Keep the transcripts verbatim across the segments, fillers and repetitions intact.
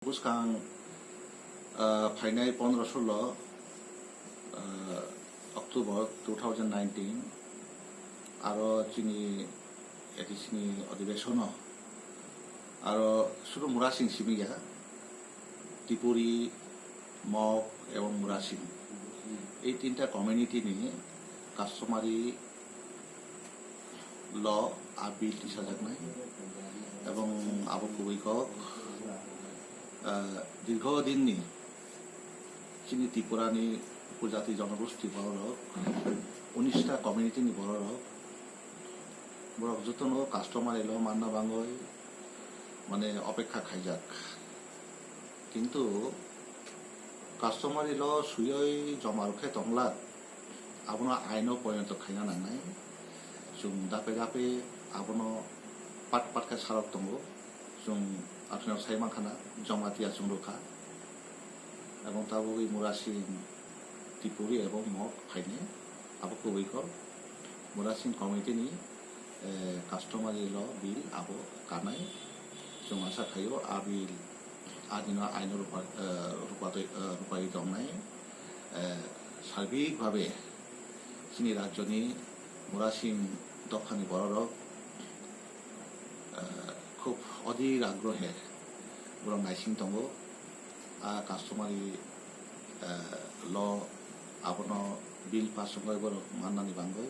Bwskang, ah, phainai pondro solo, ah, October two thousand nineteen, aro chini A D C ni odhibesono, aro suru Murasing simi ya, Tipuri, Mok ebong Murasing. Ei tinta community ni customary law a bill tisajaknai, ebong abo kubui kok, ah, dirgho dinni chini Tripura ni upojati jonogosti bororok, unista community ni bororok, borok jotono customary law manna bangwi mane opekha khaijak. Kintu customary law suyoi joma rwkhe tongla, abono aino porinoto khaina nangnai. Chwng dape dape abono pat pat khe sarok tongo. Chwng aphino sai mankha na Jamatia chwng rwkha. Ebong tabugwi Murasing Tipuri ebong Mok phainai. Abo kubui kok Murasing community ni, eh, customary law bill abo kanai. Chwng asa khaio a bill adino aino rupa, eh, rupa twi, eh, rupai tongnai. Eh, sarbik babe chini rajyoni Murasing dophani bororok, eh, khub odir agrohe borok naising tongo. A customary, eh, law abono bill pass wngwi borok mannani bangwi.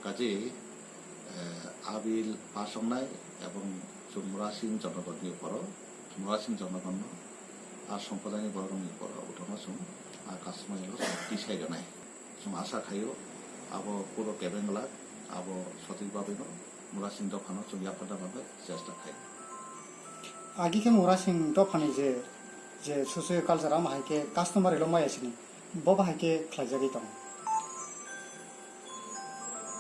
Kaje, eh, a bill pass wngnai ebong chwng Murasing jonogonni borok, Murasing jonogonno a somprodayni borokni borok utono chwng a customary law tisai rwnai. Chwng asa khaio abo puro kebeng glak, abo sothik babino Murasing dophano chwng yapharna bagwi chesta khai. Agi khe Murasing dophani je, je socio culture, amo hai khe customary law maya sini, bo bahai khe khlaijagwi tongo.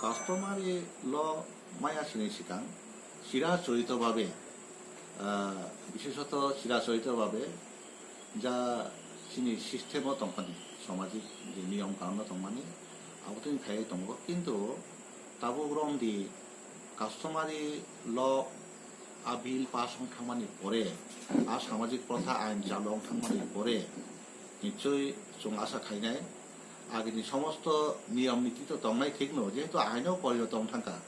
Customary law maya sini sikang chira chorito babe, ah, bishesoto chira chorito babe ja chini system o tongmani, samajik je niyom kanun o tongmani, abo tini khai tongo. Kintu tabuk romdi customary law a bill pass wng thangmani pore, a samajik protha ain chalu wng thangmani pore, nichoi chwng asa khainai, agini somosto niyom niti to tongnai thikno, jehetu aino porinoto wng thangkha,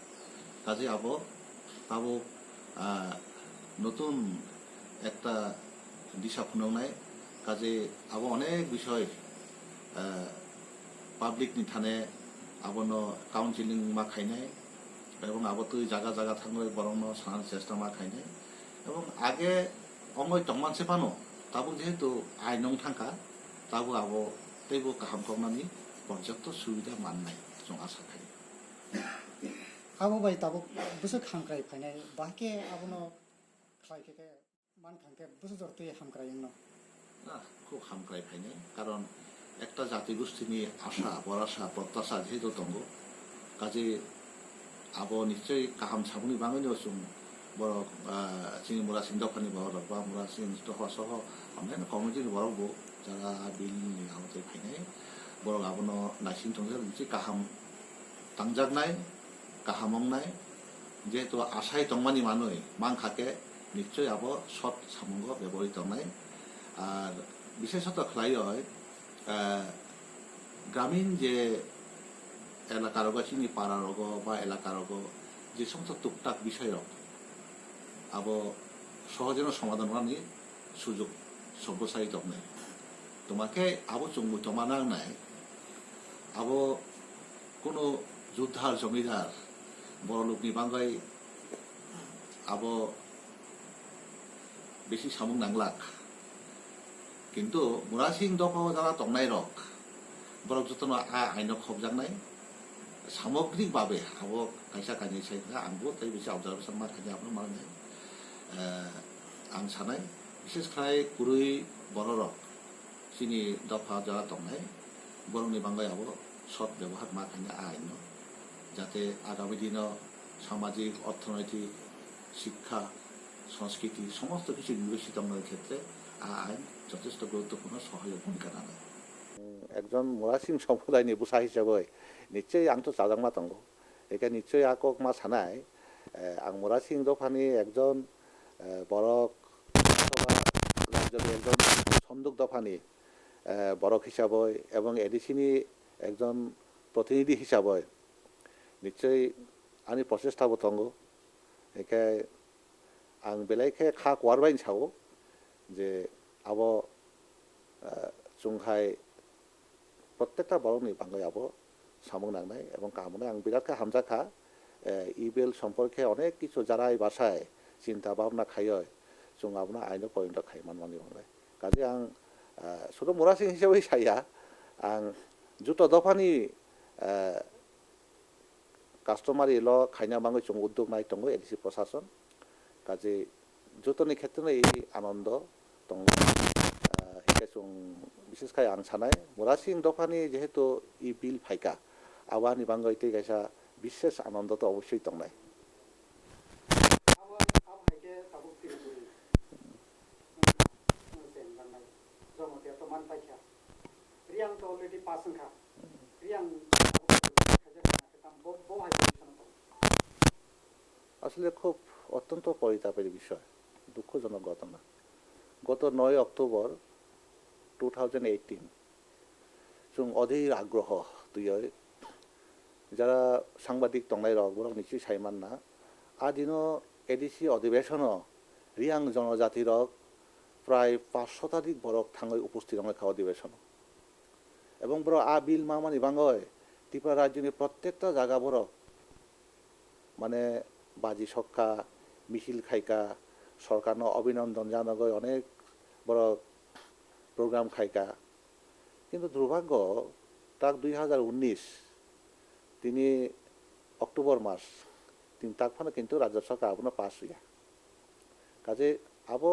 kaje abo tabuk, ah, notun ekta disa phunuknai, kaje abo onek bisoi, ah, public ni thane abono counseling ma khainai, ebong abo twi jaga jaga thangwi borokno sanani chesta ma khainai, ebong age ongoi tongman se phano, tabuk jehetu ain wng thangkha, tabuk abo teibo kaham koknani porjapto subida mannai chwng asa khai. Abo bai tabuk bwswk hamkrai phainai, bahai khe abono khlai khe khe man thang khe bwswk jor twi hamkrai wngno? Ah, khub hamkrai phainai, karon ekta jati gostini asha, borasa, protasha jehetu tongo, kaje abo nichoi kaham samungni bagwino chwng borok, ah, chini Murasing dophani borok ba Murasing dopha soho onyaino community ni borok bo jara bill ni abo tei phainai, borok abono naising tongjak, nichoi kaham tangjaknai, kaham wngnai, jehetu asai tongmani manwi mankha khe nichoi abo sot samungo bebohari tongnai. Ar bishesoto khlaioi, eh, gramin je elaka rogo, chini para rogo ba elaka rogo je somosto tuktak bisoi rok abo sohojeno somadhan rwnani sujok sobo sai tongnai. Tongma khe abo chwng muitu ma nangnai. Abo kuno juddhar, jomidar, borolokni bagwi abo bisi samung nanglak. Kintu Murasing dophao jara tongnairok, borok jotono a aino khopjaknai. Samogrik babe abo kaisa kainwi sai kha, ang bo tei bisi observation ma khainai, abono manai. Eh, ang sanai, bishes khlai kwrwi bororok chini dopha jora tongnai, borokni bagwi abo sot bebohar ma khainai a aino, jate agami dino samajik, orthonoitik, shikkha, sanskriti, somosto kichu university tongnai khetre a ain jotesto guruttopurno sohayok bhumika nanai. Ekjon Murasing somprodaini bwsa hisabai nichoi ang to chajakma tongo. Eke nichoi a kok ma sanai, eh, ang Murasing dophani ekjon, eh, borok, Duk dophani, eh, borok hisabai ebong A D C ni ekjon protinidhi hisabai nichoi ani prochesta bo tongo. Hingkhe ang belai khe kha kuar bai sao je abo, eh, chwng hai prottekta borokni bagwi abo samung nangnai ebong kaham wngnai. Ang birat khe hamjak kha, eh, e-bill somporke onek kichu jarai basai chinta bhabna khaioi chwng abono aino porinto khai manmani wngnai. Kaje ang, eh, sudo murasing hisabai saya, ang joto dophani, eh, customary law khaina bagwi chwng uddog nai tongo A D C prosason. Kaje jotoni khetreno ei anondo tongo. Ah, hingkhe chwng bishes khai ang sanai, murasing dophani jehetu e-bill phaikha, abo ani bagwi tei kaisa bishes anondo to obosoi tongnai. Abo, abo hai khe tabuk Tripuri. Nwng, nwng se wng nai. Jamatia to man paikha. Riyang to already pass wngkha. Riyang tabuk khaijak wngkha khe tam bo, bo hai position tong. আসলে খুব অত্যন্ত পরিতাপের বিষয়, দুঃখজনক ঘটনা। গত নয় October two thousand eighteen, chwng odhir agroho twiwi jara sangbadik tongnai rok borok nichwi sai manna, a dino A D C odhibesono Riyang jonojati rok prai pash shotadik borok thangwi uposthit wngnai kha odhibesono. Ebong borok a bill mamani bagwi Tripura rajyoni prottekta jaga borok mane baji sokha, misil khaikha, sorkarno abhinondon janagwi onek borok program khaikha. Kintu durbhagyo tak dui hazar unnish tini October mas tin tak phano kintu Rajya Sorkar abono pass ya. Kaje abo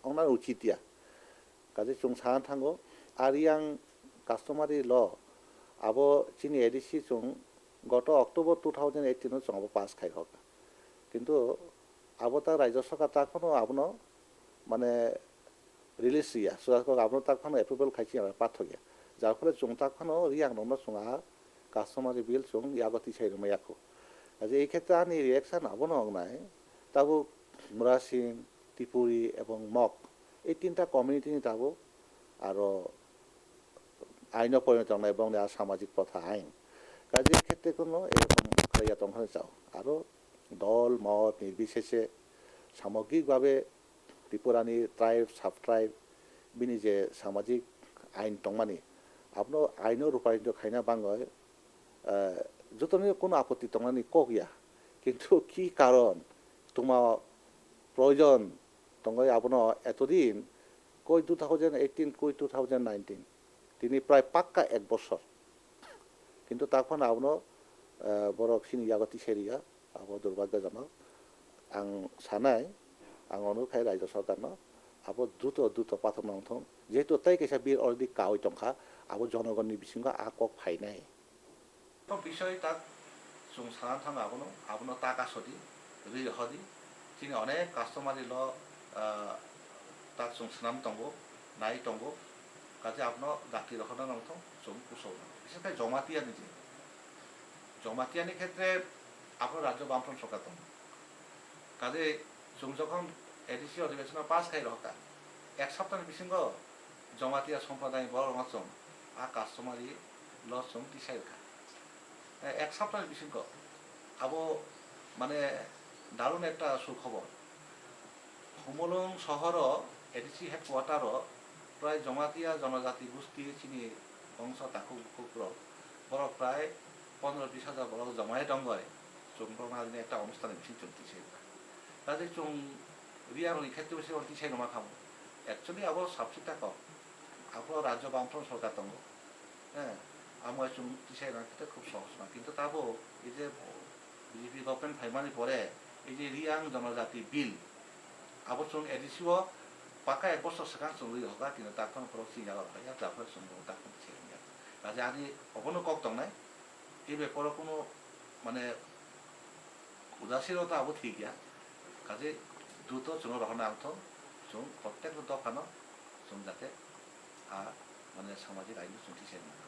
wngna uchit ya. Kaje chwng sana thango, a Riyang customary law abo chini A D C chwng goto October two thousand eighteen o chwng abo pass khai rok. Kintu abo ta Rajya Sorkar ta phano abono mane release ya, sujaktok abono tak phano approval khai chini pathok ya. Jar phole chwng tak phano Riyang rokno chwng a customary bill chwng yago tisai rwma yakho. Kaje ei khetre ani reaction abono wngnai, tabuk Murasing, Tripuri ebong Mok, ei tinta community ni tabuk aro aino porinto wngnai bongni a samajik protha ain. Kaje khetre kono erokom khlaiya tongthani chao. Aro dol, mot, nirbisheshe samogrik babe Tripurani tribe, sub-tribe, bini je samajik ain tongmani, abono aino ruparinto khaina bangwi, eh, jotoni kono apotti tongnani kok ya. Kintu ki karon tongma proyojon tongwi abono etodin koi two thousand eighteen, koi two thousand nineteen, tini prai pakka ek bosor. Kintu tak phano abono, eh, borok chini yago tisai rwya. Abo durbhagyojonok. Ang sanai, ang onurod khai Rajya Sorkarno, abo druto, druto pathor nangthung. Jehetu tei kaisa bill already kaui tongkha, abo jonogonni bisingo a kok phainai. O bisoi tak chwng sana thang abono, abono tak asodi, rwi hodi. Chini onek customary law, ah, tak chwng swnam tongo, nai tongo. Kaje abono dakti rohorna nangthung, chwng kusuk. Bises khai Jamatia ni je. Jamatia ni khetre abo Rajya Bamfront Sorkar tongo. Kaje chwng jokhon A D C odhibesono pass khai rohorkha, ek saptani bisingo Jamatia somprodayni borok rokno chwng a customary law chwng tisai rwkha. Eh, ek saptani bisingo abo mane darun ekta sukhobor. Humulung sohoro A D C headquarter o prai Jamatia jonojati gusti chini bongso takhuk bukhuk rok, borok prai pondro bis hajar borok jomai tongoi chwng borokno adini ekta onusthan ni bising chwng tisai rwkha. Kaje chwng Riyang ni khetre se tisai rwma khamu. Actually abo subject ta kok. Abo Rajya Bamfront Sorkar tongo. Eh, amo chwng tisai rwna khe khub sohoj ma. Kintu tabo ei je B J P government phaimani pore ei je Riyang jonojati bill, abo chwng A D C o paka ek bosor swkang chwng rwi hoka, kintu takhon borok chini yago phaiya, japhar chwng borok takhon tisai rwya. Kaje ani obono kok tongnai, ei beparo kuno mane udasirota abo thik ya. Kaje druto chwngno rohorna nangthok, chwng prottekta dophano chwng jate a mane samajik aino chwng tisai rwna.